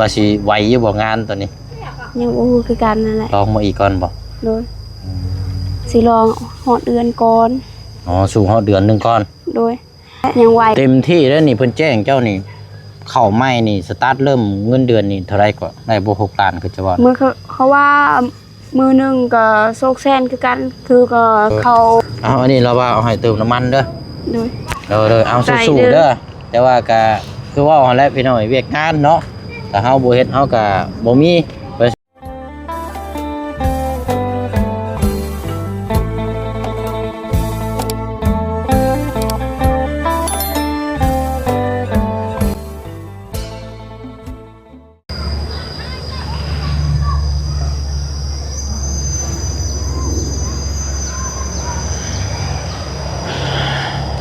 ວ່າຊິໄຫວຢູ່ບໍ່ງານໂຕນີ້? ຍັງບໍ່ຮູ້ຄືກັນນັ້ນແຫຼະ. ລອງມາອີກກ່ອນບໍ່? ໂດຍ. ອືມ ຊິລອງຮອດເດືອນກ່ອນ. ອໍ ສູ້ຮອດເດືອນໜຶ່ງກ່ອນ. ໂດຍ. ຍັງໄຫວ. ເຕັມທີ່ແລ້ວນີ້ ເພິ່ນແຈ້ງເຈົ້ານີ້ ເຂົ້າໃໝ່ນີ້ ສະຕາດເລີ່ມເງິນເດືອນນີ້ເທົ່າໃດກໍໄດ້ບໍ່? ຫົກລ້ານຄືຈະວ່າ. ມື້ເຂົາ ເຂົາວ່າມື້ໜຶ່ງກໍສອງແສນຄືກັນ ຄືກໍເຂົ້າ. ເອົາ ອັນນີ້ລາວວ່າເອົາໃຫ້ເຕີມນ້ຳມັນເດີ. ໂດຍ. ເດີ ເດີ ເອົາ ໃສ່ ສູ້ໆເດີ. ເດີ ແຕ່ວ່າກໍຄືເວົ້າຫັ້ນແຫຼະພີ່ນ້ອງ ວຽກງານເນາະ ຖ້າເຮົາບໍ່ເຮັດເຮົາກໍບໍ່ມີ.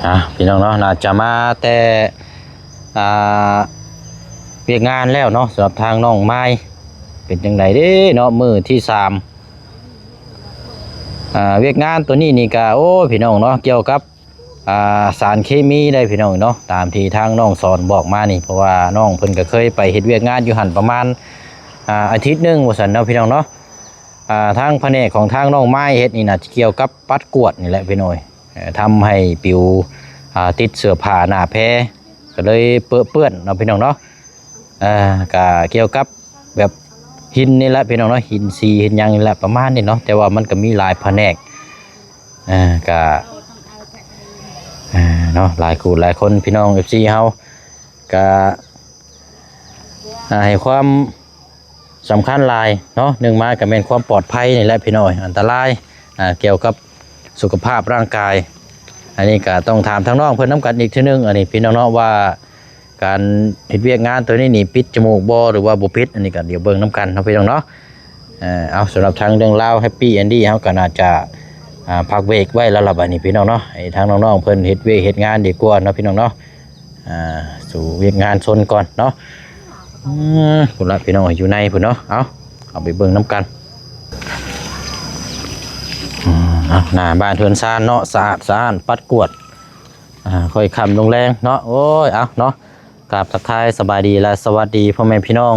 ອ່ະ ພີ່ນ້ອງເນາະ ໜ້າຈະມາແຕ່ ອ່າ ວຽກງານແລ້ວເນາະ ສຳລັບທາງນ້ອງມາຍ. ເປັນຈັ່ງໃດເດ້ເນາະ ມື້ທີສາມ ອ່າ ວຽກງານໂຕນີ້ນີ້ກະ ໂອ້ ພີ່ນ້ອງເນາະ ກ່ຽວກັບ ອ່າ ສານເຄມີໄດ໋ພີ່ນ້ອງເນາະ ຕາມທີ່ທາງນ້ອງສອນບອກມານີ້ ເພາະວ່ານ້ອງເພິ່ນກໍເຄີຍໄປເຮັດວຽກງານຢູ່ຫັ້ນປະມານ ອ່າ ອາທິດໜຶ່ງວ່າຊັ້ນເນາະ ພີ່ນ້ອງເນາະ. ອ່າ ທາງພະແນກຂອງທາງນ້ອງມາຍເຮັດນີ້ນະ ກ່ຽວກັບປັດກວດນີ້ແຫຼະພີ່ນ້ອງເອີຍ ເອີ ທຳໃຫ້ປິວ ອ່າ ຕິດເສື້ອຜ້າໜ້າແພ ກໍເລີຍເປິເປື້ອນເນາະ ພີ່ນ້ອງເນາະ. ເອີ ກະກ່ຽວກັບແບບຫີນນີ້ແຫຼະພີ່ນ້ອງເນາະ ຫີນສີຫີນຫຍັງນີ້ແຫຼະ ປະມານນີ້ເນາະ ແຕ່ວ່າມັນກະມີຫຼາຍພະແນກ ເອີ ກະ ເອີ ເນາະ ຫຼາຍຄູ່ຫຼາຍຄົນ ພີ່ນ້ອງເອັຟຊີເຮົາກະ ອ່າ ໃຫ້ຄວາມສຳຄັນຫຼາຍເນາະ ໜຶ່ງມາກະແມ່ນຄວາມປອດໄພນີ້ແຫຼະພີ່ນ້ອງ ອັນຕະລາຍ ອ່າ ກ່ຽວກັບສຸຂະພາບຮ່າງກາຍ. ອັນນີ້ກະຕ້ອງຖາມທາງນ້ອງເພິ່ນນຳກັນອີກເທື່ອໜຶ່ງ ອັນນີ້ພີ່ນ້ອງເນາະ ວ່າ ການເຮັດວຽກງານໂຕນີ້ນີ້ ປິດຈະມູກບໍ່ ຫຼືວ່າບໍ່ປິດ ອັນນີ້ກໍດຽວເບິ່ງນຳກັນເນາະ ພີ່ນ້ອງເນາະ. ເອີ ເອົາ ສຳລັບທາງເລື່ອງລາວ Happy Andy ເຮົາກໍໜ້າຈະ ອ່າ ພັກເບຣກໄວ້ແລ້ວລະ ບັດນີ້ ພີ່ນ້ອງເນາະ ໃຫ້ທາງນ້ອງໆເພິ່ນເຮັດວຽກເຮັດງານດີກວ່າເນາະ ພີ່ນ້ອງເນາະ. ອ່າ ສູ່ວຽກງານຊົນກ່ອນເນາະ. ອືມ ພຸ້ນລະ ພີ່ນ້ອງ ຢູ່ໃນພຸ້ນເນາະ. ເອົາ ເຂົ້າໄປເບິ່ງນຳກັນ. ອືມ ເອົາ ໜ້າບ້ານເຮືອນຊານເນາະ ສະອາດສະອ້ານ ປັດກວາດ ອ່າ ຄ່ອຍຄ່ຳລົງແລງເນາະ. ໂອ້ຍ ເອົາເນາະ ກາບທັກທາຍສະບາຍດີ ແລະ ສະຫວັດດີພໍ່ແມ່ພີ່ນ້ອງ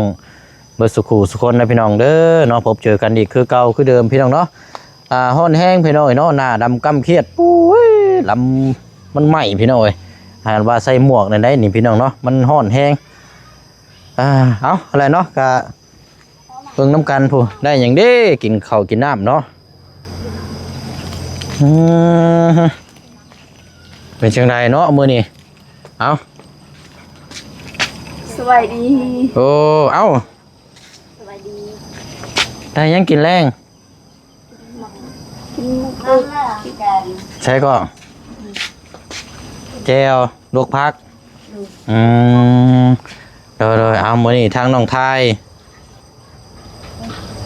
ເບິດສູ່ຄູ່ສູ່ຄົນນະ ພີ່ນ້ອງເດີເນາະ. ພົບເຈີກັນອີກຄືເກົ່າຄືເດີມ ພີ່ນ້ອງເນາະ. ອ່າ ຮ້ອນແຮງ ພີ່ນ້ອງເອີຍເນາະ ໜ້າດຳກ້ຳຄຽດ ໂອ້ຍ ລຳ ມັນໄໝ້ ພີ່ນ້ອງເອີຍ. ຫາວ່າໃສ່ໝວກແນວໃດນີ້ ພີ່ນ້ອງເນາະ ມັນຮ້ອນແຮງ. ອ່າ ເອົາ ຫັ້ນແຫຼະເນາະ ກະ ເບິ່ງນຳກັນພຸ້ນ ໄດ້ຫຍັງເດ້ ກິນເຂົ້າກິນນ້ຳເນາະ. ອືມ ເປັນຈັ່ງໃດເນາະມື້ນີ້? ເອົ້າ ສະບາຍດີ. ໂອ້ ເອົ້າ ສະບາຍດີ. ໄດ້ຫຍັງກິນແລງ? ກິນໝາກ ກິນໝາກ ໃສກໍ ແຈ່ວ ລວກຜັກ. ອືມ ໂດຍໆ. ເອົາ ມື້ນີ້ທາງນ້ອງທາຍ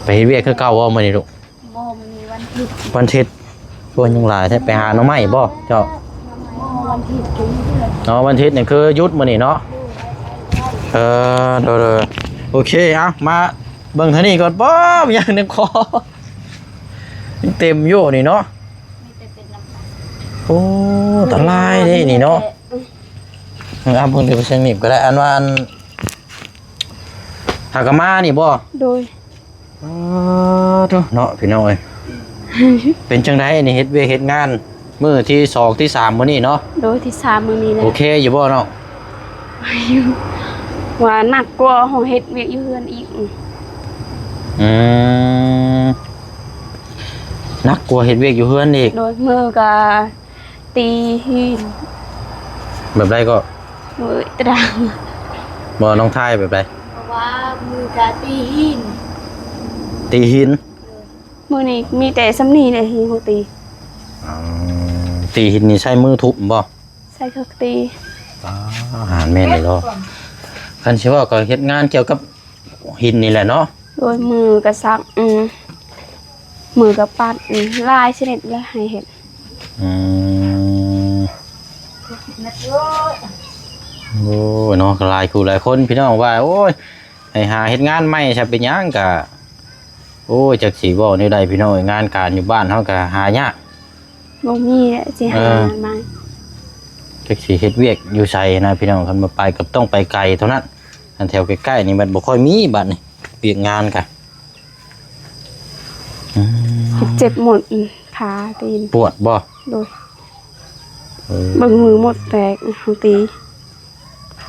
ໄປເຮັດວຽກຄືເກົ່າບໍ່ມື້ນີ້ລູກ? ບໍ່ ມື້ນີ້ວັນທິດ. ວັນທິດ ໂອ້ຍ ຍຸງຫຼາຍແທ້. ໄປຫາໜໍ່ໄມ້ບໍ່ເຈົ້າ? ບໍ່ ວັນທິດກໍຢຸດ. ອໍ ວັນທິດນີ້ຄືຢຸດມື້ນີ້ເນາະ. ເອີ ໂດຍໆ. ໂອເຄ ເອົາ ມາເບິ່ງທາງນີ້ກ່ອນ. ປ້າ ມີຫຍັງໃນຄໍ ຍັງເຕັມຢູ່ນີ້ເນາະ. ມີແຕ່ເປັນນ້ຳຕາ. ໂອ້ ອັນຕະລາຍເດ້ນີ້ເນາະ. ເອີ ເອົາເບິ່ງເດ້ ໄປເຊີງນີ້ກໍໄດ້. ອັນວ່າ ອັນ ຫາກະມານີ້ບໍ່? ໂດຍ. ອໍ ໂທ້ ເນາະ ພີ່ນ້ອງເອີຍ. ເປັນຈັ່ງໃດອັນນີ້ ເຮັດວຽກເຮັດງານມື້ທີສອງ ທີສາມມື້ນີ້ເນາະ? ໂດຍ ທີສາມມື້ນີ້ແຫຼະ. ໂອເຄຢູ່ບໍ່ນ້ອງ? ຢູ່ ວ່າໜັກກວ່າເຮົາເຮັດວຽກຢູ່ເຮືອນອີກ. ອືມ ໜັກກວ່າເຮັດວຽກຢູ່ເຮືອນອີກ. ໂດຍ ມື້ກະ ຕີຫີນ. ແບບໃດກໍ? ໂອ້ຍ ຕະດາງ. ບໍ່ ນ້ອງທາຍແບບໃດ? ເພາະວ່າມື້ກະຕີຫີນ. ຕີຫີນ? ໂດຍ. ມື້ນີ້ມີແຕ່ຊ່ຳນີ້ແຫຼະທີ່ເຮົາຕີ. ອໍ ຕີຫີນນີ້ໃຊ້ມືທຸບບໍ່? ໃຊ້ເຄື່ອງຕີ. ອໍ ຫານແມ່ນເລີຍເນາະ. ຄັນຊິເວົ້າກໍເຮັດງານກ່ຽວກັບ ຫີນນີ້ແຫຼະເນາະ. ໂດຍ ມືກະສັກ ອືມ ມືກະປັດ ອືມ ຫຼາຍຊະນິດແຫຼະໃຫ້ເຮັດ. ອືມ ໂອ້ຍເນາະ ຫຼາຍຄູ່ຫຼາຍຄົນ ພີ່ນ້ອງວ່າ ໂອ້ຍ ໃຫ້ຫາເຮັດງານໃໝ່ຊະ ເປັນຫຍັງກະ ໂອ້ຍ ຈັກຊິເວົ້າແນວໃດ ພີ່ນ້ອງເອີຍ. ງານການຢູ່ບ້ານເຮົາກະຫາຍາກ. ບໍ່ມີແຫຼະ ຊິຫາ ເອີ ງານໃໝ່. ຈັກຊິເຮັດວຽກຢູ່ໃສນະ ພີ່ນ້ອງ. ຄັນວ່າໄປກໍຕ້ອງໄປໄກເທົ່ານັ້ນ. ອັນແຖວໃກ້ໆນີ້ມັນບໍ່ຄ່ອຍມີບາດນີ້ ວຽກງານກະ ອືມ ເຈັບໝົດ ອືມ ຂາຕີນ ປວດບໍ່? ໂດຍ ເອີ ເບິ່ງມືໝົດແຕກ ເຮົາຕີ.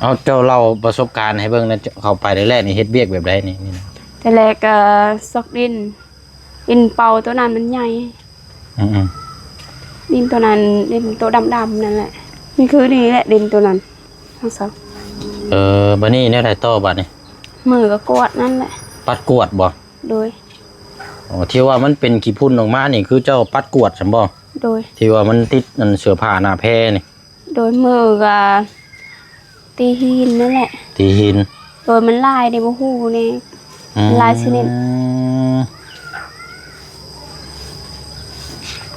ເອົາ ເຈົ້າເລົ່າປະສົບການໃຫ້ເບິ່ງແດ່ ເຂົ້າໄປແລກໆນີ້ເຮັດວຽກແບບໃດນີ້? ແຕ່ແລກກະຊອກດິນ ດິນເປົ່າໂຕນັ້ນມັນໃຫຍ່ ອືມໆ ດິນໂຕນັ້ນ ດິນໂຕດຳໆນັ້ນແຫຼະ ນີ້ຄືນີ້ແຫຼະດິນໂຕນັ້ນ ທັງສອງ ເອີ ບາດນີ້ແນວໃດຕໍ່ບາດນີ້? ມືກະກວາດນັ້ນແຫຼະ ປັດກວາດບໍ່? ໂດຍ ອໍ ທີ່ວ່າມັນເປັນຂີ້ຝຸ່ນອອກມານີ້ ຄືເຈົ້າປັດກວາດຊັ້ນບໍ່? ໂດຍ ທີ່ວ່າມັນຕິດອັນເສື້ອຜ້າໜ້າແພນີ້ ໂດຍ ມືກະຕີຫີນນັ້ນແຫຼະ ຕີຫີນ ໂດຍ ມັນຫຼາຍເດ້ ບໍ່ຮູ້ແນ່ ອືມ ຫຼາຍຊະນິດ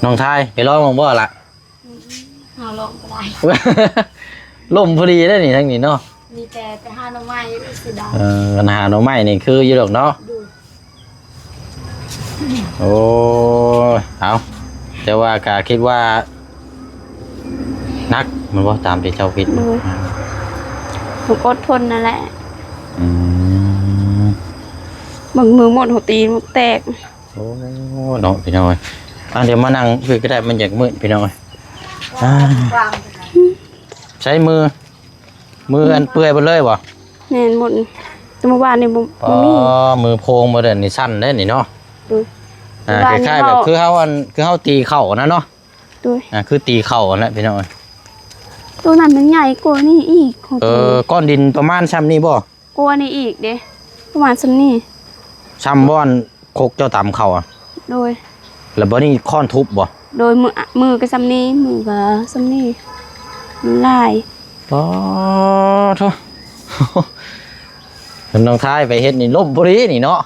ນ້ອງທາຍ ໄປລອງເບິ່ງບໍ່ລະ? ເຮົາລອງບໍ່ໄດ້ ລົ້ມພໍດີເດ້ນີ້ ທາງນີ້ເນາະ ມີແຕ່ໄປຫາໜໍ່ໄມ້ ເສຍດາຍ ເອີ ຫາໜໍ່ໄມ້ນີ້ຄືຢູ່ດອກເນາະ ໂດຍ ໂອ້ຍ ເອົາ ແຕ່ວ່າກະຄິດວ່າໜັກແມ່ນບໍ່ ຕາມທີ່ເຈົ້າຄິດ? ໂດຍ ຕ້ອງອົດທົນນັ້ນແຫຼະ ອືມ ບາງມື້ໝົດຫົວຕີນມັນແຕກ ໂອ້ ເນາະ ພີ່ນ້ອງເອີຍ ອ່າ ດຽວມານັ່ງພີ້ກະໄດ້ ມັນຢາກມືດ ພີ່ນ້ອງເອີຍ ອ່າ ໃຊ້ມື ມືອັນເປື່ອຍເບິດເລີຍບໍ່? ແມ່ນໝົດ ແຕ່ມື້ວານນີ້ບໍ່ ບໍ່ມີ ອໍ ມືໂພງເບິດ ອັນນີ້ສັ່ນເດ້ນີ້ເນາະ ໂດຍ ອ່າ ຄືເຮົາ ຄືເຮົາອັນ ຄືເຮົາຕີເຂົ້າຫັ້ນນະເນາະ ໂດຍ ອ່າ ຄືຕີເຂົ້າຫັ້ນແຫຼະພີ່ນ້ອງເອີຍ ໂຕນັ້ນມັນໃຫຍ່ກວ່ານີ້ອີກ ເອີ ກ້ອນດິນປະມານຊ່ຳນີ້ບໍ່? ກວ່ານີ້ອີກເດ້ ປະມານຊ່ຳນີ້ ຊ່ຳບ່ອນຄົກເຈົ້າຕຳເຂົ້າອະ ໂດຍ ແລ້ວບາດນີ້ຄ້ອນທຸບບໍ່? ໂດຍ ມື ມືກະຊ່ຳນີ້ ມືກະຊ່ຳນີ້ ມັນຫຼາຍ ປາໂທ້ ເພິ່ນນ້ອງທາຍໄປເຮັດນີ້ລົ້ມພໍດີນີ້ເນາະ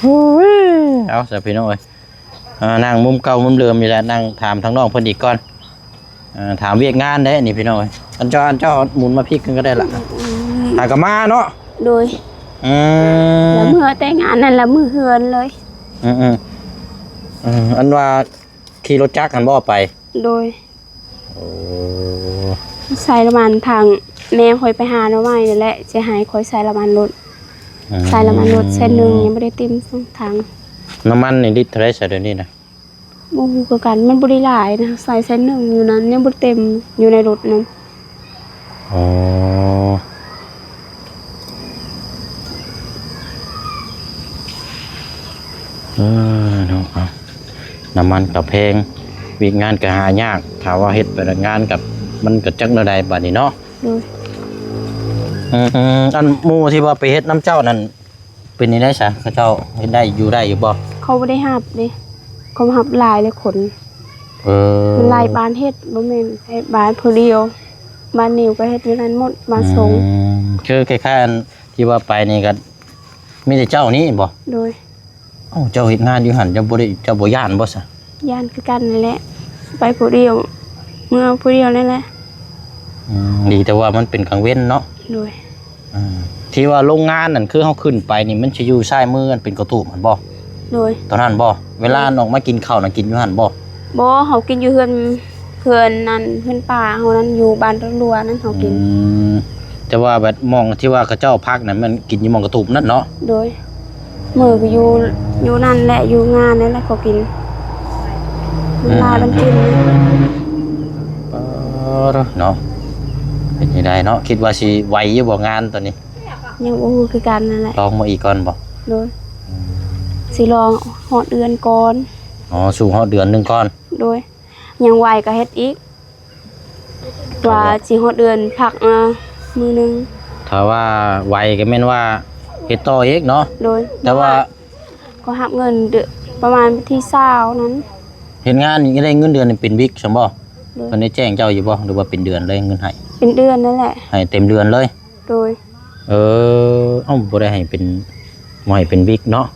ໂອ້ຍ ເອົາຊະພີ່ນ້ອງເອີຍ ອ່າ ນັ່ງມຸມເກົ່າມຸມເດີມນີ້ແຫຼະ ນັ່ງຖາມທາງນ້ອງເພິ່ນອີກກ່ອນ ອ່າ ຖາມວຽກງານເດ້ນີ້ພີ່ນ້ອງເອີຍ ອັນເຈົ້າ ອັນເຈົ້າໝູນມາພີ້ກັນກະໄດ້ລະ ອືມ ຫາກະມາເນາະ ໂດຍ ອືມ ລະມື້ແຕ່ງງານນັ້ນລະມື້ເຮືອນເລີຍ ອືມໆ ເອີ ອັນວ່າຂີ່ລົດຈັກຫັ້ນບໍ່ໄປ? ໂດຍ ໂອ້ ໃສ່ລະມັນທາງແມ່ຂ້ອຍໄປຫາໜໍ່ໄມ້ນັ້ນແຫຼະ ຊິໃຫ້ຂ້ອຍໃສ່ລະມັນລົດ ອືມ ໃສ່ລະມັນລົດແສນໜຶ່ງ ຍັງບໍ່ໄດ້ເຕັມທາງ ນ້ຳມັນນີ້ລິດເທົ່າໃດຊະດຽວນີ້ນະ? ບໍ່ຮູ້ຄືກັນ ມັນບໍ່ໄດ້ຫຼາຍນະ ໃສ່ແສນໜຶ່ງຢູ່ນັ້ນ ຍັງບໍ່ເຕັມຢູ່ໃນລົດນັ້ນ ອໍ ເອີ ເນາະ ເອົາ ນ້ຳມັນກະແພງ ວຽກງານກະຫາຍາກ ຖ້າວ່າເຮັດພະນັກງານກະ ມັນກະຈັກແນວໃດບາດນີ້ເນາະ ໂດຍ ອືມ ອັນໝູ່ທີ່ວ່າໄປເຮັດນຳເຈົ້ານັ້ນ ເປັນຈັ່ງໃດຊະ ເຂົາເຈົ້າເຮັດໄດ້ຢູ່ໄດ້ຢູ່ບໍ່? ເຂົາບໍ່ໄດ້ຮັບເດ້ ເຂົາຮັບຫຼາຍຫຼາຍຄົນ ເອີ ມັນຫຼາຍບ້ານເຮັດ ບໍ່ແມ່ນແຕ່ບ້ານຜູ້ດຽວ ບ້ານນີ້ກະເຮັດຢູ່ນັ້ນໝົດ ບ້ານຊົງ ອືມ ຄືຄ້າຍໆ ອັນທີ່ວ່າໄປນີ້ກະມີແຕ່ເຈົ້ານີ້ບໍ່? ໂດຍ ເອົ້າ ເຈົ້າເຮັດງານຢູ່ຫັ້ນ ເຈົ້າບໍ່ໄດ້ ເຈົ້າບໍ່ຢ້ານບໍ່ຊະ? ຢ້ານຄືກັນນັ້ນແຫຼະ ໄປຜູ້ດຽວ ເມືອຜູ້ດຽວນັ້ນແຫຼະ ອືມ ດີແຕ່ວ່າມັນເປັນກາງເວັນເນາະ ໂດຍ ອືມ ທີ່ວ່າໂຮງງານນັ້ນ ຄືເຮົາຂຶ້ນໄປນີ້ ມັນຊິຢູ່ຊ້າຍມື ອັນເປັນກະຕູບຫັ້ນບໍ່? ໂດຍ ຕອນນັ້ນບໍ່? ເວລາ ໂດຍ ອອກມາກິນເຂົ້ານະ ກິນຢູ່ຫັ້ນບໍ່? ບໍ່ ເຮົາກິນຢູ່ເຮືອນ ເຮືອນນັ້ນ ເຮືອນປ້າເຮົານັ້ນ ຢູ່ບ້ານຕົ້ນຫຼວນັ້ນ ເຮົາກິນ ອືມ ແຕ່ວ່າແບບໝ່ອງທີ່ວ່າເຂົາເຈົ້າພັກນັ້ນ ມັນກິນຢູ່ໝ່ອງກະຕູບນັ້ນເນາະ ໂດຍ ມື້ກະຢູ່ ຢູ່ນັ້ນແຫຼະ ຢູ່ງານນັ້ນແຫຼະ ເຂົາກິນ ມັນຫຼາຍ ອືມ ມັນກິນ ປາໂທ້ເນາະ ເປັນຈັ່ງໃດເນາະ ຄິດວ່າຊິໄຫວຢູ່ບໍ່ງານຕອນນີ້? ຍັງບໍ່ຮູ້ຄືກັນນັ້ນແຫຼະ ລອງເບິ່ງອີກກ່ອນບໍ່? ໂດຍ ອືມ ຊິລອງຮອດເດືອນກ່ອນ ອໍ ສູ້ຮອດເດືອນໜຶ່ງກ່ອນ ໂດຍ ຍັງໄຫວກະເຮັດອີກ ວ່າຊິຮອດເດືອນພັກ ອາ ມື້ໜຶ່ງ ຖ້າວ່າໄຫວກະແມ່ນວ່າເຮັດຕໍ່ອີກເນາະ ໂດຍ ແຕ່ວ່າ ເຂົາຮັບເງິນເດືອນປະມານວັນທີຊາວນັ້ນ ເຮັດງານນີ້ໄດ້ເງິນເດືອນເປັນວິກຊັ້ນບໍ່? ໂດຍ ເພິ່ນໄດ້ແຈ້ງເຈົ້າຢູ່ບໍ່ ຫຼືວ່າເປັນເດືອນເລີຍເງິນໃຫ້? ເປັນເດືອນນັ້ນແຫຼະ ໃຫ້ເຕັມເດືອນເລີຍ ໂດຍ ເອີ ເອົ້າ ບໍ່ໄດ້ໃຫ້ເປັນ ບໍ່ໃຫ້ເປັນວິກເນາະ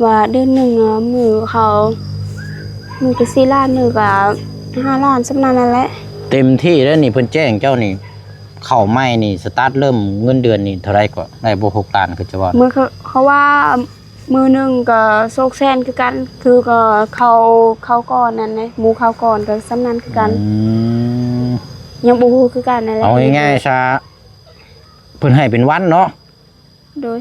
ວ່າເດືອນໜຶ່ງ ອາ ມື້ເຂົາ ມື້ກະສີ່ລ້ານ ມື້ກະຫ້າລ້ານ ຊ່ຳນັ້ນນັ້ນແຫຼະ ເຕັມທີ່ແລ້ວນີ້ ເພິ່ນແຈ້ງເຈົ້ານີ້ ເຂົ້າໃໝ່ນີ້ ສະຕາດເລີ່ມເງິນເດືອນນີ້ເທົ່າໃດເກາະ ໄດ້ບໍ່ຫົກລ້ານ ຄືຈະວ່າ ມື້ເຂົາ ເຂົາວ່າ ມື້ໜຶ່ງກະສອງແສນຄືກັນ ຄືກະເຂົ້າ ເຂົ້າກ່ອນນັ້ນເດ້ ໝູ່ເຂົ້າກ່ອນກະຊ່ຳນັ້ນຄືກັນ ອືມ ຍັງບໍ່ຮູ້ຄືກັນນັ້ນແຫຼະ ເອົາງ່າຍໆຊະ ເພິ່ນໃຫ້ເປັນວັນເນາະ? ໂດຍ.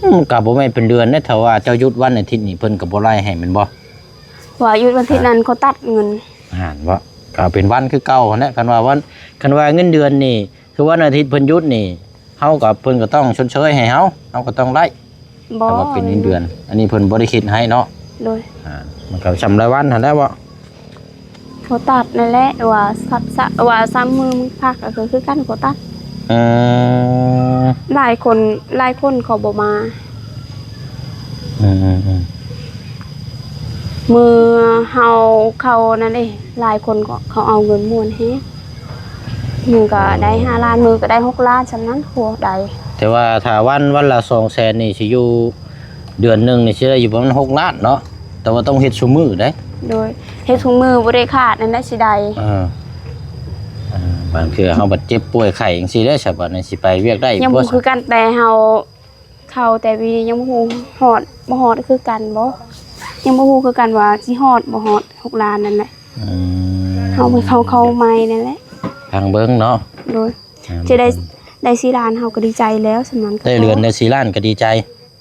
ອືມ ມັນກໍບໍ່ແມ່ນເປັນເດືອນເດ້ ຖ້າວ່າເຈົ້າຢຸດວັນອາທິດນີ້ ເພິ່ນກໍບໍ່ໄລ່ໃຫ້ແມ່ນບໍ່? ວ່າຢຸດວັນອາທິດນັ້ນເຂົາຕັດເງິນ. ຫັ້ນເບາະ ກໍເອົາເປັນວັນຄືເກົ່າຫັ້ນແຫຼະ. ຄັນວ່າວັນ ຄັນວ່າເງິນເດືອນນີ້ ຄືວັນອາທິດເພິ່ນຢຸດນີ້ ເຮົາກໍ ເພິ່ນກໍຕ້ອງຊົດເຊີຍໃຫ້ເຮົາ ເຮົາກໍຕ້ອງໄດ້. ບໍ່ ຖ້າວ່າເປັນເງິນເດືອນ ອັນນີ້ເພິ່ນບໍ່ໄດ້ຄິດໃຫ້ເນາະ. ໂດຍ. ອ່າ ມັນກໍຊ່ຳລາຍວັນຫັ້ນແຫຼະເບາະ. ເຂົາຕັດນັ້ນແຫຼະ ວ່າສາມ ສາມ ວ່າສາມມື້ມັນພັກ ກໍຄືກັນ ເຂົາຕັດ. ເອີ ຫຼາຍຄົນ ຫຼາຍຄົນເຂົາບໍ່ມາ. ອືມໆໆ ມື້ເຮົາເຂົ້ານັ້ນເດ້ ຫຼາຍຄົນກໍເຂົາເອົາເງິນມ່ວນແຮງ. ມື້ກໍໄດ້ຫ້າລ້ານ ມື້ກໍໄດ້ຫົກລ້ານ ສ່ຳນັ້ນ ໂຫ ໄດ້. ແຕ່ວ່າຖ້າວັນ ວັນລະສອງແສນນີ້ ຊິຢູ່ ເດືອນໜຶ່ງນີ້ຊິໄດ້ຢູ່ປະມານຫົກລ້ານເນາະ ແຕ່ວ່າຕ້ອງເຮັດຊຸມື້ເດ້. ໂດຍ. ເຮັດຊຸມື້ບໍ່ໄດ້ຂາດນັ້ນນະ ຊິໄດ້. ເອີ ເອີ ບາງເທື່ອເຮົາບັດເຈັບປ່ວຍໄຂ້ຈັ່ງຊີ້ເດ້ ສະບັດນີ້ຊິໄປວຽກໄດ້ຢູ່ບໍ່? ຍັງບໍ່ຄືກັນ ແຕ່ເຮົາເຂົ້າ ແຕ່ປີນີ້ຍັງບໍ່ຮູ້ຮອດ ບໍ່ຮອດຄືກັນບໍ່? ຍັງບໍ່ຮູ້ຄືກັນວ່າຊິຮອດບໍ່ຮອດຫົກລ້ານນັ້ນແຫຼະ. ອືມ ເຮົາ ເຮົາເຂົ້າໃໝ່ນັ້ນແຫຼະ ຟັງເບິ່ງເນາະ. ໂດຍ. ອ່າ ຈະໄດ້ ໄດ້ສີ່ລ້ານ ເຮົາກໍດີໃຈແລ້ວ ສ່ຳນັ້ນກໍພໍ. ໄດ້ເດືອນໄດ້ສີ່ລ້ານກໍດີໃຈ.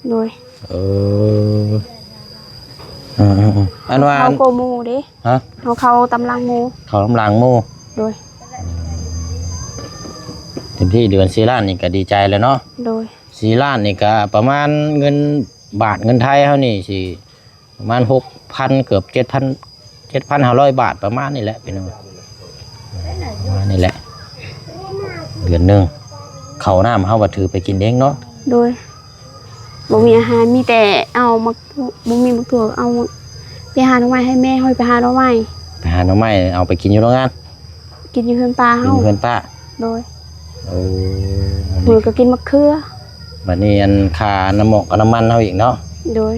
ໂດຍ. ເອີ ເອີໆໆ ອັນວ່າ ເຮົາກໍໝູ່ເດ້. ຮະ? ເຮົາເຂົ້າຕາມຫຼັງໝູ່. ເຂົ້າຕາມຫຼັງໝູ່. ໂດຍ. ເຕັມທີ່ເດືອນສີ່ລ້ານນີ້ກໍດີໃຈແລ້ວເນາະ. ໂດຍ. ສີ່ລ້ານນີ້ກໍປະມານເງິນບາດ ເງິນໄທເຮົານີ້ຊິ ປະມານຫົກພັນ ເກືອບເຈັດພັນ ເຈັດພັນຫ້າຮ້ອຍບາດ ປະມານນີ້ແຫຼະພີ່ນ້ອງ ປະມານນີ້ແຫຼະ ເດືອນໜຶ່ງ. ເຂົ້ານ້ຳເຮົາກໍຖືໄປກິນເອງເນາະ. ໂດຍ. ບໍ່ມີອາຫານ ມີແຕ່ເອົາໝາກຖົ່ວ ບໍ່ມີໝາກຖົ່ວ ເອົາໄປຫາໜໍ່ໄມ້ໃຫ້ແມ່ ຫ້ອຍໄປຫາໜໍ່ໄມ້ ໄປຫາໜໍ່ໄມ້ ເອົາໄປກິນຢູ່ໂຮງງານ. ກິນຢູ່ເຮືອນປ້າເຮົາ. ກິນເຮືອນປ້າ. ໂດຍ. ໂອ້ ມື້ກໍກິນໝາກເຂືອ. ບັດນີ້ອັນຄ່ານ້ຳໝອກກັບນ້ຳມັນເຮົາອີກເນາະ. ໂດຍ.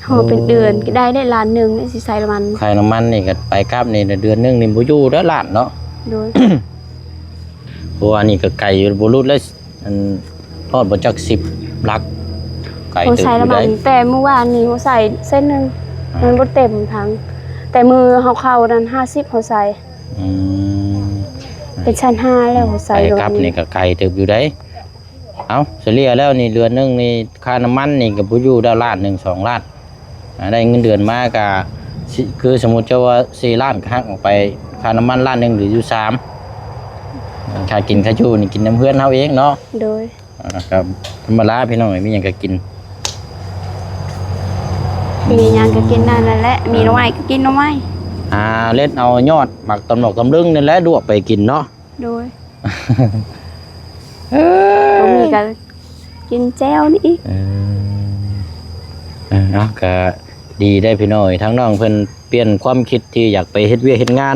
ເຮົາເປັນເດືອນກໍໄດ້ ໄດ້ລ້ານໜຶ່ງ ໄດ້ຊິໃຊ້ນ້ຳມັນ. ຄ່ານ້ຳມັນນີ້ກໍໄປກັບນີ້ ເດືອນໜຶ່ງນີ້ບໍ່ຢູ່ເດີລ້ານເນາະ. ໂດຍ. ເພາະວ່ານີ້ກໍໄກຢູ່ ບໍ່ຫຼຸດເລີຍ ອັນ ຮອດບໍ່ຈັກສິບຫຼັກ ໄກເຕີບຢູ່ໃດ໋. ເຮົາໃຊ້ນ້ຳມັນ ແຕ່ມື້ວານນີ້ເຮົາໃຊ້ເສັ້ນໜຶ່ງ ອ່າ ມັນບໍ່ເຕັມຖັງ ແຕ່ມື້ເຮົາເຂົ້ານັ້ນຫ້າສິບເຮົາໃສ່. ອືມ ເປັນຊັ້ນຫ້າແລ້ວ ໃສ່ລົດນີ້ ໄປກັບນີ້ກໍໄກເຕີບຢູ່ໃດ໋. ເອົ້າ ສະເລ່ຍແລ້ວນີ້ ເດືອນໜຶ່ງນີ້ ຄ່ານ້ຳມັນນີ້ກໍບໍ່ຢູ່ດອກລ້ານໜຶ່ງ ສອງລ້ານ. ອ່າ ໄດ້ເງິນເດືອນມາກໍຊິ ຄືສົມມຸດເຈົ້າວ່າສີ່ລ້ານ ກໍຫັກອອກໄປຄ່ານ້ຳມັນລ້ານໜຶ່ງ ເຫຼືອຢູ່ສາມ. ຄ່າກິນຄ່າຢູ່ນີ້ ກິນນຳເຮືອນເຮົາເອງເນາະ. ໂດຍ. ອ່າ ກໍທຳມະດາພີ່ນ້ອງເອີຍ ມີຫຍັງກໍກິນ ມີຫຍັງກໍກິນນັ້ນແຫຼະ ມີໜໍ່ໄມ້ກໍກິນໜໍ່ໄມ້. ອ່າ ເລັດເອົາຍອດໝາກຕຳຫຼອກຕຳລຶງນີ້ແຫຼະ ລວກໄປກິນເນາະ. ໂດຍ. ເອີ ບໍ່ມີກໍກິນແຈ່ວນີ້ອີກ. ເອີ ເອີ ເອົາ ກໍດີໄດ໋ພີ່ນ້ອງເອີຍ ທາງນ້ອງເພິ່ນປ່ຽນຄວາມຄິດທີ່ຢາກໄປເຮັດວຽກເຮັດງານ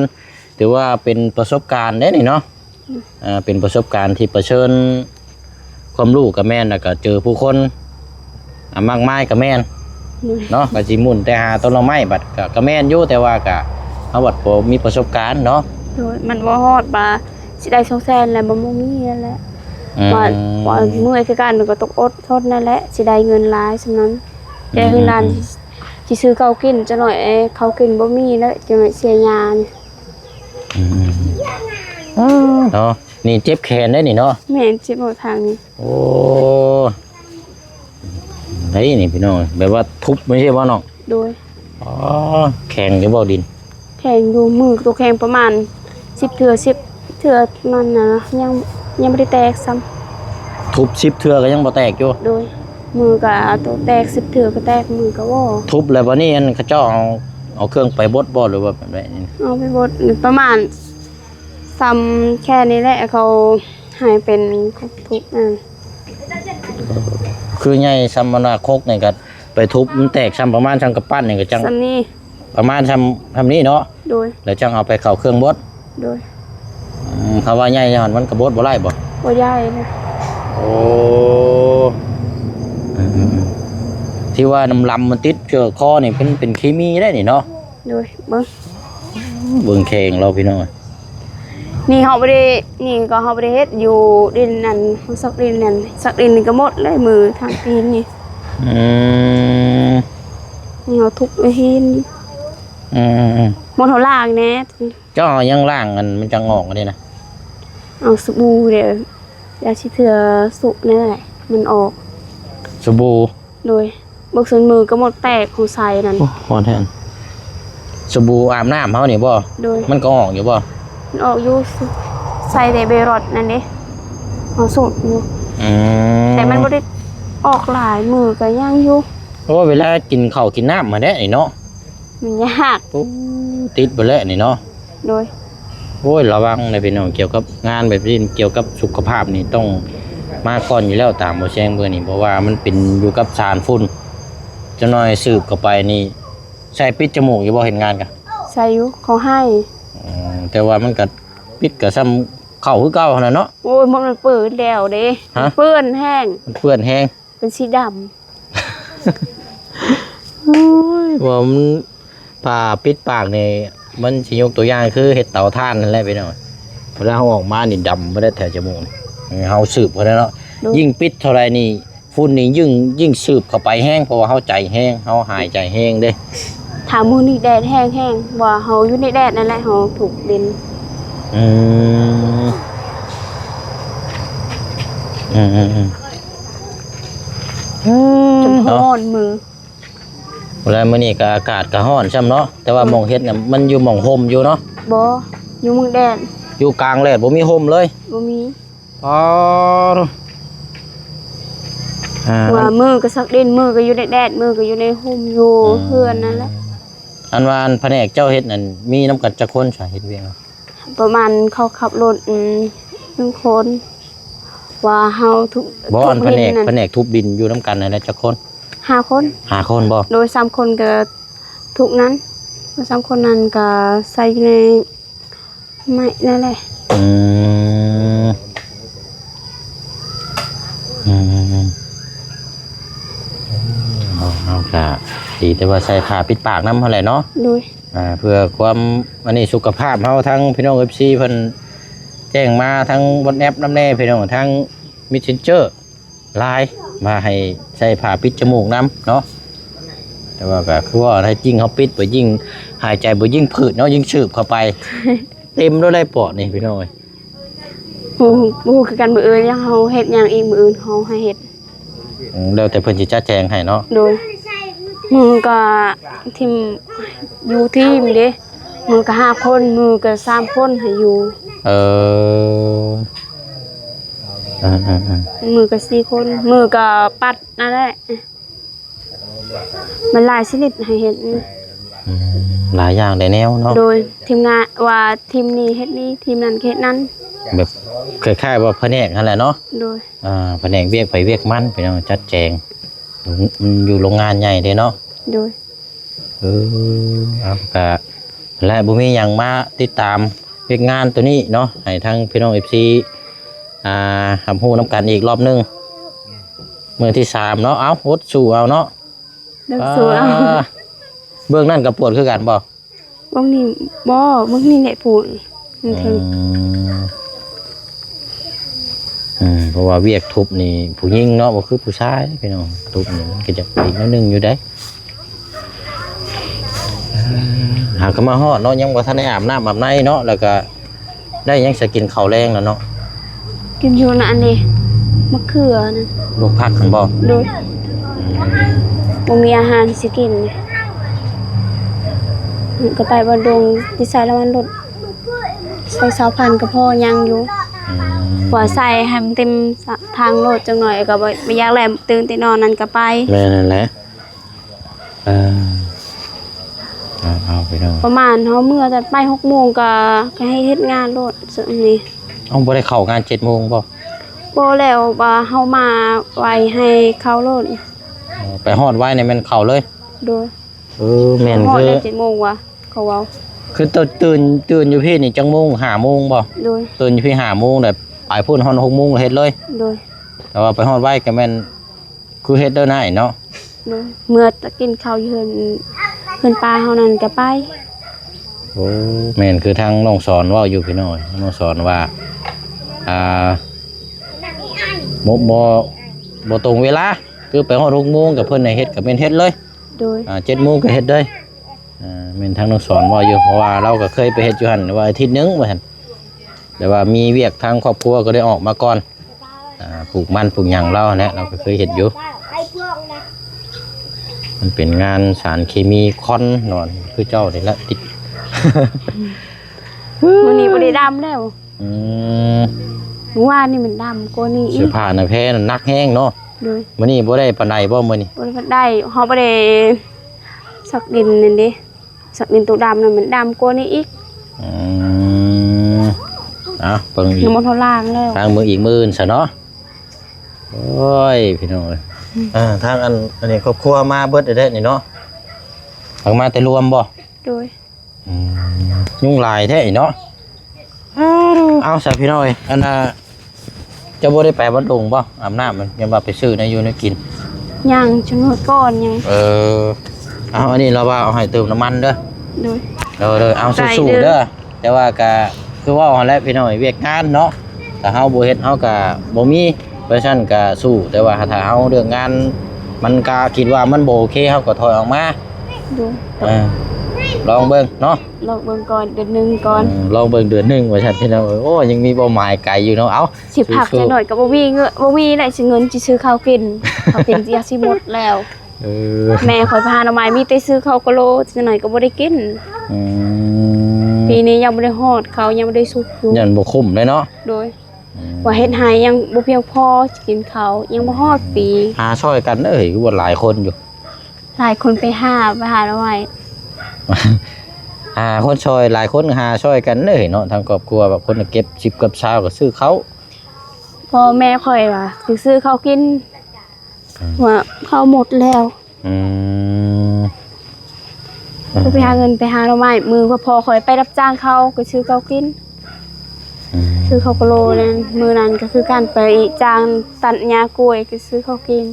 ຖືວ່າເປັນປະສົບການເດ້ນີ້ເນາະ. ອືມ ອ່າ ເປັນປະສົບການທີ່ປະເຊີນຄວາມຮູ້ກໍແມ່ນ ແລ້ວກໍເຈີຜູ້ຄົນ ອ່າ ມາກມາຍກໍແມ່ນ ໂດຍ ເນາະ. ກໍຊິມຸ່ນແຕ່ຫາຕົ້ນໜໍ່ໄມ້ ບັດກໍ ກໍແມ່ນຢູ່ ແຕ່ວ່າກໍ ເຮົາບັດບໍ່ມີປະສົບການເນາະ. ໂດຍ. ມັນບໍ່ຮອດວ່າຊິໄດ້ສອງແສນແລ້ວ ມັນບໍ່ມີຫັ້ນແຫຼະ. ອືມ ວ່າ ວ່າເມື່ອຍຄືກັນ ມັນກໍຕ້ອງອົດທົນນັ້ນແຫຼະ ຊິໄດ້ເງິນຫຼາຍສ່ຳນັ້ນ. ອືມ ແຕ່ຄືນັ້ນ ອືມ ຊິຊື້ເຂົ້າກິນຈັກໜ້ອຍ ເອີ ເຂົ້າກິນບໍ່ມີແລ້ວ ຈັກໜ້ອຍເສຍຍານີ້. ອືມ ເນາະ ນີ້ເຈັບແຂນໄດ໋ນີ້ເນາະ. ແມ່ນ ເຈັບຫົວທາງນີ້. ໂອ້ ໄດ໋ນີ້ພີ່ນ້ອງ ແບບວ່າທຸບ ບໍ່ໃຊ່ບໍ່ນ້ອງ? ໂດຍ. ອໍ ແຂງຢູ່ບໍ່ດິນ? ແຂງຢູ່ ມືໂຕແຂງປະມານສິບເທື່ອ ສິບເທື່ອ ມັນນະ ຍັງ ຍັງບໍ່ໄດ້ແຕກຊ້ຳ. ທຸບສິບເທື່ອກໍຍັງບໍ່ແຕກຢູ່? ໂດຍ. ມືກໍໂຕແຕກສິບເທື່ອກໍແຕກ ມືກໍບໍ່. ທຸບແລ້ວບັດນີ້ ອັນ ເຂົາເຈົ້າເອົາ ເອົາເຄື່ອງໄປບົດບໍ່ ຫຼືວ່າແບບໃດ? ເອົາໄປບົດ ປະມານສ່ຳແຄ່ນີ້ແຫຼະ ເຂົາໃຫ້ເປັນທຸບ ເອີ ຄືໃຫຍ່ສ່ຳອັນວ່າຄົກນີ້ກໍໄປທຸບ ມັນແຕກສ່ຳປະມານສ່ຳກຳປັ້ນນີ້ ກໍຈັ່ງສ່ຳນີ້ ປະມານສ່ຳ ສ່ຳນີ້ເນາະ. ໂດຍ. ແລ້ວຈັ່ງເອົາໄປເຂົ້າເຄື່ອງບົດ. ໂດຍ. ອືມ ຄຳວ່າໃຫຍ່ຫັ້ນ ມັນກໍບົດບໍ່ໄດ້ບໍ່? ບໍ່ໄດ້ນະ. ໂອ້ ອືມໆໆ ທີ່ວ່ານ້ຳລຳມັນຕິດເຊື້ອຄໍນີ້ ເປັນ ເປັນເຄມີໄດ໋ນີ້ເນາະ. ໂດຍ. ເບິ່ງ ເບິ່ງແຂງລາວພີ່ນ້ອງ. ນີ້ເຮົາບໍ່ໄດ້ ນີ້ກໍເຮົາບໍ່ໄດ້ເຮັດຢູ່ດິນນັ້ນ ເຮົາສັກດິນນັ້ນ ສັກດິນນີ້ກໍໝົດເລີຍ ມືທາງຕີນນີ້. ອືມ ນີ້ເຮົາທຸບໄວ້ຫີນ. ອືມໆໆ ໝົດເຮົາລ້າງແດ່. ເຈົ້າເອົາຫຍັງລ້າງ ອັນມັນຈັ່ງອອກອັນນີ້ນະ? ເອົາສະບູເດ້. ຢ່າຊິເທື່ອສຸກແນ່ມັນອອກ ສະບູ ໂດຍ ເບິກສ່ວນມືກໍໝົດແຕກຂອງໃສ່ນັ້ນ ໂອ້ ຮ້ອນແຮງ ສະບູອາບນ້ຳເຮົານີ້ບໍ່? ໂດຍ ມັນກໍອອກຢູ່ບໍ່? ມັນອອກຢູ່ ໃສ່ແຕ່ເບຣອດນັ້ນເດ້ ເຮົາສູດຢູ່ ອືມ ແຕ່ມັນບໍ່ໄດ້ອອກຫຼາຍ ມືກໍຍັງຢູ່ ໂອ້ ເວລາກິນເຂົ້າກິນນ້ຳຫັ້ນແຫຼະນີ້ເນາະ ມັນຍາກ ໂອ້ ຕິດເບິດແຫຼະນີ້ເນາະ ໂດຍ ໂອ້ຍ ລະວັງເດີພີ່ນ້ອງ ກ່ຽວກັບງານແບບນີ້ ກ່ຽວກັບສຸຂະພາບນີ້ ຕ້ອງມາກ່ອນຢູ່ແລ້ວ ຕາມບໍ່ແຊງເບິ່ງນີ້ ເພາະວ່າມັນເປັນຢູ່ກັບສານຝຸ່ນ ຈັກໜ່ອຍສູດເຂົ້າໄປນີ້ ໃສ່ປິດຈະມູກຢູ່ບໍ່ ເຮັດງານກະ? ໃສ່ຢູ່ ເຂົາໃຫ້ ອືມ ແຕ່ວ່າມັນກະປິດກະສ່ຳເຂົ້າຄືເກົ່າຫັ້ນແຫຼະເນາະ ໂອ້ຍ ມັນເປື້ອນແລ້ວເດ້ ຮະ? ມັນເປື້ອນແຮງ ມັນເປື້ອນແຮງ ເປັນສີດຳ ໂອ້ຍ ວ່າມັນ ຜ້າປິດປາກນີ້ ມັນຊິຍົກຕົວຢ່າງຄືເຮັດເຕົາຖ່ານຫັ້ນແຫຼະພີ່ນ້ອງ ເວລາເຮົາອອກມານີ້ດຳເບິດແຖວຈະມູກນີ້ ເຮົາສູດເທົ່າໃດເນາະ ໂດຍ ຍິ່ງປິດເທົ່າໃດນີ້ ຝຸ່ນນີ້ຍິ່ງ ຍິ່ງສູດເຂົ້າໄປແຮງ ເພາະວ່າເຮົາໃຈແຮງ ເຮົາຫາຍໃຈແຮງເດ້ ຖ້າມື້ນີ້ແດດແຮງໆ ວ່າເຮົາຢູ່ໃນແດດນັ້ນແຫຼະ ເຮົາຖືກເປັນ ອືມ ອືມໆໆ ອືມ ຈົນຮ້ອນມື ແລ້ວມື້ນີ້ກໍອາກາດກໍຮ້ອນຊ້ຳເນາະ ແຕ່ວ່າ ອືມ ໝ່ອງເຮັດນະ ມັນຢູ່ໝ່ອງຮົ່ມຢູ່ເນາະ ບໍ່ ຢູ່ເມືອງແດນ ຢູ່ກາງແດດ ບໍ່ມີຮົ່ມເລີຍ ບໍ່ມີ ອໍ ອ່າ ວ່າມື້ກໍສັກດິນ ມື້ກໍຢູ່ໃນແດດ ມື້ກໍຢູ່ໃນຮົ່ມ ຢູ່ ອືມ ເຮືອນນັ້ນແຫຼະ ອັນວ່າອັນພະແນກເຈົ້າເຮັດນັ້ນ ມີນຳກັນຈັກຄົນຊະ ເຮັດວຽກ? ປະມານເຂົາຂັບລົດ ອືມ ໜຶ່ງຄົນ ວ່າເຮົາທຸບ ບໍ່ ອັນພະແນກ ທຸບດິນນັ້ນ ພະແນກທຸບດິນຢູ່ນຳກັນນັ້ນແຫຼະຈັກຄົນ? ຫ້າຄົນ ຫ້າຄົນບໍ່? ໂດຍ ສາມຄົນກໍທຸກນັ້ນ ສາມຄົນນັ້ນກໍໃສ່ຢູ່ໃນໄມ້ນັ້ນແຫຼະ ອືມ ອືມ ເຮົາ ເຮົາກໍດີແຕ່ວ່າໃສ່ຜ້າປິດປາກນຳຫັ້ນແຫຼະເນາະ ໂດຍ ອ່າ ເພື່ອຄວາມ ອັນນີ້ ສຸຂະພາບເຮົາ ທາງພີ່ນ້ອງເອັຟຊີເພິ່ນແຈ້ງມາທາງວັອດແອັບນຳແດ່ພີ່ນ້ອງ ທາງເມສເຊັນເຈີ ລາຍ ວ່າໃຫ້ໃສ່ຜ້າປິດຈະມູກນຳເນາະ ແຕ່ວ່າກໍຄືວ່າແທ້ຈິງເຮົາປິດໄປ ຍິ່ງຫາຍໃຈບໍ່ ຍິ່ງຜືດເນາະ ຍິ່ງສູດເຂົ້າໄປ ເຕັມໂລດໄດ້ປອດນີ້ພີ່ນ້ອງເອີຍ ບໍ່ ບໍ່ຮູ້ຄືກັນ ມື້ອື່ນເຮົາເຮັດຫຍັງອີກ ມື້ອື່ນເຮົາໃຫ້ເຮັດ ອືມ ແລ້ວແຕ່ເພິ່ນຊິຈັດແຈງໃຫ້ເນາະ ໂດຍ ມື້ກໍທີມ ຢູ່ທີມເດ້ ມື້ກໍຫ້າຄົນ ມື້ກໍສາມຄົນໃຫ້ຢູ່ ເອີ ເອີໆໆ ມື້ກໍສີ່ຄົນ ມື້ກໍປັດນັ້ນແຫຼະ ມັນຫຼາຍຊະນິດໃຫ້ເຮັດ ອືມ ຫຼາຍຢ່າງຫຼາຍແນວເນາະ ໂດຍ ທີມງານວ່າທີມນີ້ເຮັດນີ້ ທີມນັ້ນເຮັດນັ້ນ ແບບຄ້າຍໆວ່າພະແນກຫັ້ນແຫຼະເນາະ ໂດຍ ອ່າ ພະແນກວຽກໃຜວຽກມັນ ພີ່ນ້ອງ ຈັດແຈງ ມັນຢູ່ໂລງງານໃຫຍ່ເດ້ເນາະ ໂດຍ ເອີ ເອົາ ກະ ແລະ ບໍ່ມີຫຍັງ ມາຕິດຕາມວຽກງານໂຕນີ້ເນາະ ໃຫ້ທາງພີ່ນ້ອງເອັຟຊີ ອ່າ ຮັບຮູ້ນຳກັນອີກລອບໜຶ່ງ ມື້ທີສາມເນາະ ເອົາ ອົດສູ້ເອົາເນາະ ເບິ່ງ ອ່າ ເບິ່ງນັ້ນກໍປວດຄືກັນບໍ່? ເບິ່ງນີ້ບໍ່ ເບິ່ງນີ້ແຫຼະ ຜູ້ນີ້ ອືມ ອືມ ເພາະວ່າວຽກທຸບນີ້ຜູ້ຍິງເນາະ ບໍ່ຄືຜູ້ຊາຍພີ່ນ້ອງ ທຸບນີ້ມັນກໍຈະອີກແນວໜຶ່ງຢູ່ເດ້ ຫາກໍມາຮອດເນາະ ຍັງບໍ່ທັນໄດ້ອາບນ້ຳອາບໃນເນາະ ແລ້ວກໍ ໄດ້ຫຍັງຊະ ກິນເຂົ້າແລງແລ້ວເນາະ? ກິນຢູ່ນະ ອັນນີ້ ໝາກເຂືອນະ ລວກຜັກຫັ້ນບໍ່? ໂດຍ ອືມ ບໍ່ມີອາຫານຊິກິນ ກໍໄປບ້ານດົງ ຊິໃສ່ລະວັນລົດ ໃສ່ຊາວພັນກໍພໍຍັງຢູ່ ອືມ ວ່າໃສ່ໃຫ້ມັນເຕັມທາງລົດຈັກໜ້ອຍ ກໍບໍ່ ບໍ່ຢາກແລ່ນຕື່ນແຕ່ນອນນັ້ນກໍໄປ ແມ່ນຫັ້ນແຫຼະ. ເອີ ເອົາ ເອົາ ໄປເນາະ ປະມານເຮົາເມືອແຕ່ໄປຫົກໂມງກໍ ກໍໃຫ້ເຮັດງານໂລດ ຊ່ວງນີ້ ເອົາ ບໍ່ໄດ້ເຂົ້າງານເຈັດໂມງບໍ່? ບໍ່ ແລ້ວວ່າເຮົາມາໄວໃຫ້ເຂົ້າໂລດ ເອີ ໄປຮອດໄວນີ້ແມ່ນເຂົ້າເລີຍ ໂດຍ ເອີ ແມ່ນ ຮອດ ຄື ແລ້ວເຈັດໂມງວ່າ ເຂົາເວົ້າ ຄືຕື່ນ ຕື່ນຢູ່ພີ້ນີ້ຈັກໂມງ ຫ້າໂມງບໍ່? ໂດຍ ຕື່ນຢູ່ພີ້ຫ້າໂມງ ແລ້ວໄປພຸ້ນຮອດຫົກໂມງເຮັດເລີຍ ໂດຍ ແຕ່ວ່າໄປຮອດໄວກໍແມ່ນ ຄືເຮັດເດີນາຍເນາະ ໂດຍ ເມືອກິນເຂົ້າຢູ່ເຮືອນ ເຮືອນປ້າເຮົານັ້ນກໍໄປ ໂອ້ ແມ່ນ ຄືທາງນ້ອງສອນເວົ້າຢູ່ພີ່ນ້ອງ ນ້ອງສອນວ່າ ອ່າ ບໍ່ ບໍ່ ບໍ່ຕົງເວລາ ຄືໄປຮອດຫົກໂມງ ກໍເພິ່ນໃຫ້ເຮັດ ກໍແມ່ນເຮັດເລີຍ ໂດຍ ອ່າ ເຈັດໂມງກໍເຮັດເລີຍ ອ່າ ແມ່ນທາງນ້ອງສອນເວົ້າຢູ່ ເພາະວ່າລາວກໍເຄີຍໄປເຮັດຢູ່ຫັ້ນ ວ່າອາທິດໜຶ່ງວ່າຊັ້ນ ແຕ່ວ່າມີວຽກທາງຄອບຄົວ ກໍໄດ້ອອກມາກ່ອນ ອ່າ ປູກມັນປູກຫຍັງລາວຫັ້ນແຫຼະ ລາວກໍເຄີຍເຮັດຢູ່. ມັນເປັນງານສານເຄມີຄວັນເນາະ ຄືເຈົ້ານີ້ລະຕິດ. ມື້ນີ້ບໍ່ໄດ້ດຳແລ້ວ. ອືມ ມື້ວານນີ້ມັນດຳກວ່ານີ້ອີກ. ເສື້ອຜ້າໜ້າແພນັ້ນໜັກແຮງເນາະ. ໂດຍ. ມື້ນີ້ບໍ່ໄດ້ປານໃດບໍ່ມື້ນີ້? ບໍ່ໄດ້ປານໃດ ເຮົາບໍ່ໄດ້ຊັກດິນນັ້ນເດ້. ສັກດິນໂຕດຳນັ້ນມັນດຳກວ່ານີ້ອີກ. ອືມ ເອົາ ເບິ່ງອີກ ນ້ຳມັນເຮົາລ້າງແລ້ວ ລ້າງມືອີກມື້ອື່ນຊະເນາະ. ໂອ້ຍ ພີ່ນ້ອງເອີຍ ອືມ ເອີ ທາງອັນ ອັນນີ້ຄອບຄົວມາເບິດແທ້ນີ້ເນາະ. ທາງມາແຕ່ລວມບໍ່? ໂດຍ. ອືມ ຍຸງຫຼາຍແທ້ເນາະ. ເອົາຊະພີ່ນ້ອງເອີຍ ອັນນ່າ ເຈົ້າບໍ່ໄດ້ໄປວັດດົງບໍ່? ອາບນ້ຳ ຍັງວ່າໄປຊື້ແນວຢູ່ແນວກິນ. ຍັງ ຈັ່ງມື້ກ່ອນຍັງ. ເອີ ເອົາ ອັນນີ້ລາວວ່າເອົາໃຫ້ເຕີມນ້ຳມັນເດີ. ໂດຍ ໂດຍ ໂດຍ ເອົາ ໃຈເດີ ສູ້ໆເດີ. ແຕ່ວ່າກະຄືເວົ້າຫັ້ນແຫຼະພີ່ນ້ອງເອີຍ ວຽກງານເນາະ ຖ້າເຮົາບໍ່ເຮັດເຮົາກະບໍ່ມີ. ເພາະສະນັ້ນກະສູ້ ແຕ່ວ່າຖ້າເຮົາເລື່ອງງານ ມັນກະຄິດວ່າມັນບໍ່ໂອເຄ ເຮົາກໍຖອຍອອກມາ. ໂດຍ. ເອີ ລອງເບິ່ງເນາະ ລອງເບິ່ງກ່ອນ ເດືອນໜຶ່ງກ່ອນ. ເອີ ລອງເບິ່ງເດືອນໜຶ່ງວ່າຊັ້ນພີ່ນ້ອງເອີຍ. ໂອ້ ຍັງມີເປົ້າໝາຍໄກຢູ່ເນາະ. ເອົ້າ ຊິພັກຈັກໜ້ອຍກໍບໍ່ມີເງິນ ບໍ່ມີແຫຼະ ຊິເງິນຊິຊື້ເຂົ້າກິນ ເຂົ້າກິນຊິຢາກຊິໝົດແລ້ວ. ເອີ ແມ່ຂ້ອຍໄປຫາໜໍ່ໄມ້ ມີແຕ່ຊື້ເຂົ້າກະໂລ ຈັກໜ້ອຍກໍບໍ່ໄດ້ກິນ. ອືມ ປີນີ້ຍັງບໍ່ໄດ້ຮອດ ເຂົ້າຍັງບໍ່ໄດ້ສຸກຢູ່ ຢ້ານບໍ່ຄຸ້ມເລີຍເນາະ. ໂດຍ. ອືມ ວ່າເຮັດໃຫ້ຍັງບໍ່ພຽງພໍ ຈະກິນເຂົ້າຍັງບໍ່ຮອດປີ. ຫາຊ່ອຍກັນເອີຍ ຄືວ່າຫຼາຍຄົນຢູ່. ຫຼາຍຄົນໄປຫາ ໄປຫາໜໍ່ໄມ້ ຫາຄົນຊ່ອຍ ຫຼາຍຄົນຫາຊ່ອຍກັນເອີຍເນາະ. ທາງຄອບຄົວບາງຄົນເກັບສິບກັບຊາວກໍຊື້ເຂົ້າ. ພໍ່ແມ່ຂ້ອຍວ່າຊິຊື້ເຂົ້າກິນ ອືມ ວ່າເຂົ້າໝົດແລ້ວ. ອືມ ເອີ ໄປຫາເງິນໄປຫາໜໍ່ໄມ້ ມື້ພໍ່ຂ້ອຍໄປຮັບຈ້າງເຂົາ ກໍຊື້ເຂົ້າກິນ. ອືມ ຊື້ເຂົ້າກະໂລນັ້ນ ມື້ນັ້ນກໍຄືກັນ ໄປຈ້າງຕັດຫຍ້າກ້ວຍ ກໍຊື້ເຂົ້າກິນ.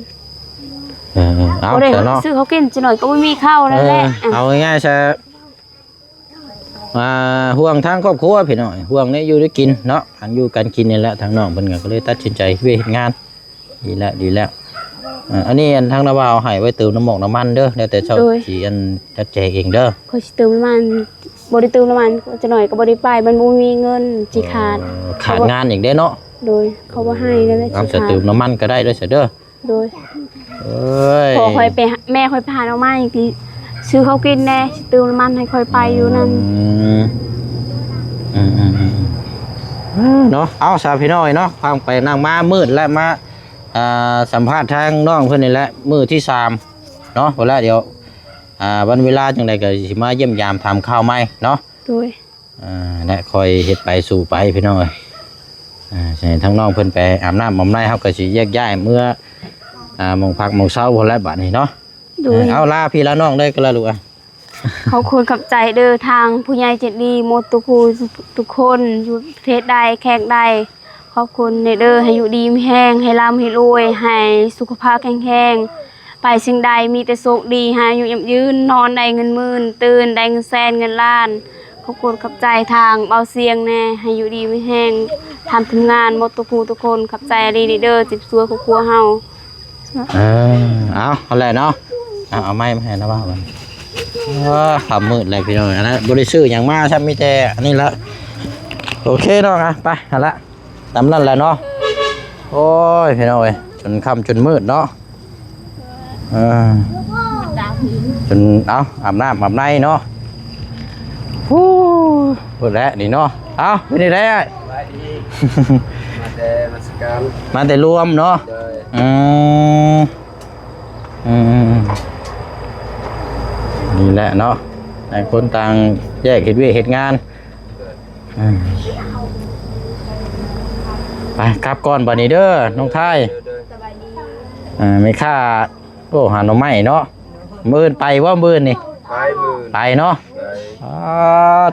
ເອີ ເອົາ ບໍ່ໄດ້ ແຕ່ເນາະ ຊື້ເຂົ້າກິນ ຈັກໜ້ອຍກໍບໍ່ມີເຂົ້ານັ້ນແຫຼະ. ເອີ ເອົາງ່າຍໆຊະ ອ່າ ຫ່ວງທາງຄອບຄົວພີ່ນ້ອງ ຫ່ວງແນວຢູ່ແນວກິນເນາະ ການຢູ່ການກິນນີ້ແຫຼະ. ທາງນ້ອງເພິ່ນກໍເລີຍຕັດສິນໃຈເຮັດວຽກເຮັດງານ. ດີແລ້ວ ດີແລ້ວ. ເອີ ອັນນີ້ ອັນ ທາງນາວາວໃຫ້ໄວ້ເຕີມນ້ຳໝອກນ້ຳມັນເດີ ແລ້ວແຕ່ເຈົ້າ ໂດຍ ຊິ ອັນ ຈັດແຈງເອງເດີ. ຂ້ອຍຊິເຕີມນ້ຳມັນ ບໍ່ໄດ້ເຕີມນ້ຳມັນ ຈັກໜ້ອຍກໍບໍ່ໄດ້ໄປ ມັນບໍ່ມີເງິນ ຊິຂາດ. ເອີ ຂາດງານອີກເດ້ເນາະ. ໂດຍ ເຂົາບໍ່ໃຫ້ນັ້ນແຫຼະ ເອົາ ຊິຂາດ. ເຕີມນ້ຳມັນກໍໄດ້ເດີ ຊະເດີ. ໂດຍ. ເອີຍ ພໍ່ຂ້ອຍໄປຫາ ແມ່ຂ້ອຍໄປຫາໜໍ່ໄມ້ ທີ່ຊື້ເຂົ້າກິນແດ່ ຊິເຕີມນ້ຳມັນໃຫ້ຂ້ອຍໄປຢູ່ນັ້ນ. ອືມ ອືມ ເນາະ. ເອົາ ຊະພີ່ນ້ອງເອີຍເນາະ ຟັງໄປນັ່ງມາມືດແລ້ວ ມາ ອ່າ ສຳພາດທາງນ້ອງເພິ່ນນີ້ແຫຼະ ມື້ທີສາມເນາະ. ພຸ້ນລະ ດຽວ ອ່າ ວັນເວລາຈັ່ງໃດກໍຊິມາຢ້ຽມຢາມຖາມຂ່າວໃໝ່ເນາະ. ໂດຍ. ອ່າ ແລະ ຄ່ອຍເຮັດໄປສູ້ໄປພີ່ນ້ອງເອີຍ. ອ່າ ໃຫ້ທາງນ້ອງເພິ່ນໄປອາບນ້ຳອາບໃນ ເຮົາກໍຊິແຍກຍ້າຍເມືອ ອ່າ ໝ່ອງພັກໝ່ອງເຊົາພຸ້ນແຫຼະບາດນີ້ເນາະ. ໂດຍ. ເອີ ເອົາ ລາພີ່ລານ້ອງເດີ ກໍລາລູກ. ຂອບຄຸນຂອບໃຈເດີ ທາງຜູ້ໃຫຍ່ໃຈດີໝົດທຸກຜູ້ທຸກຄົນ ຢູ່ປະເທດໃດແຂວງໃດ ຂອບຄຸນເດີ ໃຫ້ຢູ່ດີມີແຮງ ໃຫ້ລ່ຳໃຫ້ລວຍ ໃຫ້ສຸຂະພາບແຂງແຮງ ໄປສິ່ງໃດມີແຕ່ໂຊກດີ ໃຫ້ອາຍຸຍືນ ນອນໄດ້ເງິນໝື່ນ ຕື່ນໄດ້ເງິນແສນເງິນລ້ານ. ຂອບຄຸນຂອບໃຈທາງເບົາສຽງແດ່ ໃຫ້ຢູ່ດີມີແຮງ ທ່ານທີມງານໝົດທຸກຜູ້ທຸກຄົນ ຂອບໃຈອີ່ຫຼີເດີ ທີ່ຊ່ວຍຄອບຄົວເຮົາ. ເອີ ເອົາ ຫັ້ນແຫຼະເນາະ. ເອົາ ເອົາໄມ້ມາໃຫ້ນະວ່າ ເອີ ຄ່ຳມືດແລ້ວພີ່ນ້ອງ ອັນນັ້ນບໍ່ໄດ້ຊື້ຫຍັງມາຊ້ຳ ມີແຕ່ອັນນີ້ລະ. ໂອເຄນ້ອງ ອ່ະ ໄປຫັ້ນລະ ຕາມນັ້ນແຫຼະເນາະ. ໂອ້ຍ ພີ່ນ້ອງເອີຍ ຈົນຄ່ຳຈົນມືດເນາະ. ເອີ ຈົນ ເອົາ ອາບນ້ຳອາບໃນເນາະ. ຮູ້ ພຸ້ນແຫຼະນີ້ເນາະ. ເອົາ ເປັນຈັ່ງໃດອ້າຍ? ສະບາຍດີ ມາແຕ່ນະມັດສະການ ມາແຕ່ລວມເນາະ. ໂດຍ. ອືມ ອືມ ນີ້ແຫຼະເນາະ ຕ່າງຄົນຕ່າງແຍກເຮັດວຽກເຮັດງານ. ໂດຍ. ອືມ ໄປກັບກ່ອນບັດນີ້ເດີນ້ອງທາຍ. ໂດຍ ໂດຍ. ອ່າ ແມ່ຄ້າ ໂອ້ ຫາໜໍ່ໄມ້ເນາະ. ມື້ອື່ນໄປບໍ່ ມື້ອື່ນນີ້? ໄປ ມື້ອື່ນ ໄປເນາະ. ໄປ. ອ້າ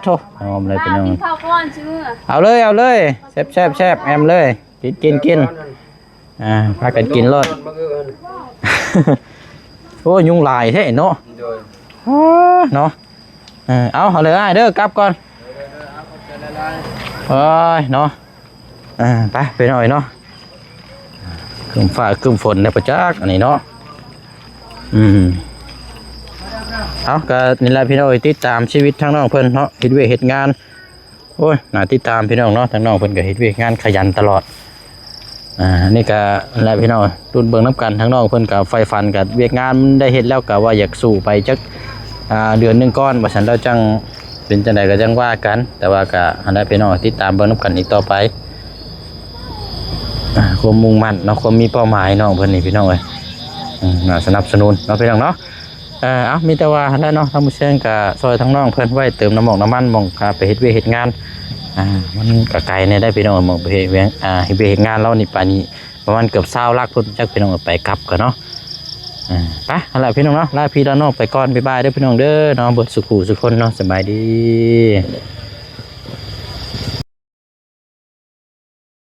ໂທ້ ຫອມເລີຍພີ່ນ້ອງ ກິນເຂົ້າກ່ອນຊິເມືອ. ເອົາເລີຍ ເອົາເລີຍ ແຊບໆໆ ແອມເລີຍ ກິນ ກິນ ກິນ. ອ່າ ພາກັນກິນໂລດ. ໂອ້ຍ ຍຸງຫຼາຍແທ້ເນາະ. ໂດຍ. ເອີ ເນາະ. ເອີ ເອົາ ເອົາເລີຍອ້າຍເດີ ກັບກ່ອນ. ໂອ້ຍ ເນາະ. ອ່າ ໄປ ໄປໜ້ອຍເນາະ. ຄຶ້ມຟ້າຄຶ້ມຝົນແລ້ວປະຈັກອັນນີ້ເນາະ. ອືມ ເອົາ ກໍນີ້ແຫຼະພີ່ນ້ອງເອີຍ ຕິດຕາມຊີວິດທາງນ້ອງເພິ່ນເນາະ ເຮັດວຽກເຮັດງານ. ໂອ້ຍ ໜ້າຕິດຕາມພີ່ນ້ອງເນາະ ທາງນ້ອງເພິ່ນກໍເຮັດວຽກງານຂະຫຍັນຕະຫຼອດ. ອ່າ ນີ້ກະແຫຼະພີ່ນ້ອງ ລຸ້ນເບິ່ງນຳກັນ ທາງນ້ອງເພິ່ນກະໃຝ່ຝັນ ກະວຽກງານໄດ້ເຮັດແລ້ວ ກະວ່າຢາກສູ້ໄປຈັກ ອ່າ ເດືອນໜຶ່ງກ່ອນ ວ່າຊັ້ນ ແລ້ວຈັ່ງເປັນຈັ່ງໃດກະຈັ່ງວ່າກັນ ແຕ່ວ່າກະຫັ້ນແຫຼະພີ່ນ້ອງ ຕິດຕາມເບິ່ງນຳກັນອີກຕໍ່ໄປ. ອ່າ ຄວາມມຸ່ງໝັ້ນເນາະ ຄວາມມີເປົ້າໝາຍນ້ອງເພິ່ນນີ້ພີ່ນ້ອງເອີຍ ອືມ ໜ້າສະໜັບສະໜູນເນາະພີ່ນ້ອງເນາະ. ເອີ ເອົາ ມີແຕ່ວ່າຫັ້ນແຫຼະເນາະ ທາງໝູ່ແຊງກະຊ່ອຍທາງນ້ອງເພິ່ນໄວ້ເຕີມນ້ຳໝອກນ້ຳມັນ ໝ່ອງ ອ່າ ໄປເຮັດວຽກເຮັດງານ ອ່າ ມັນກະໄກແດ່ໄດ໋ພີ່ນ້ອງ ໝ່ອງໄປເຮັດວຽກ ອ່າ ເຮັດວຽກເຮັດງານລາວນີ້ ໄປນີ້ປະມານເກືອບຊາວຫຼັກພຸ້ນຈັກພີ່ນ້ອງ ໄປກັບກະເນາະ. ອ່າ ໄປ ຫັ້ນແຫຼະພີ່ນ້ອງເນາະ ລາພີ່ລານ້ອງໄປກ່ອນ ບາຍບາຍເດີພີ່ນ້ອງເດີເນາະ ເບິດສູ່ຜູ້ສູ່ຄົນເນາະ ສະບາຍດີ.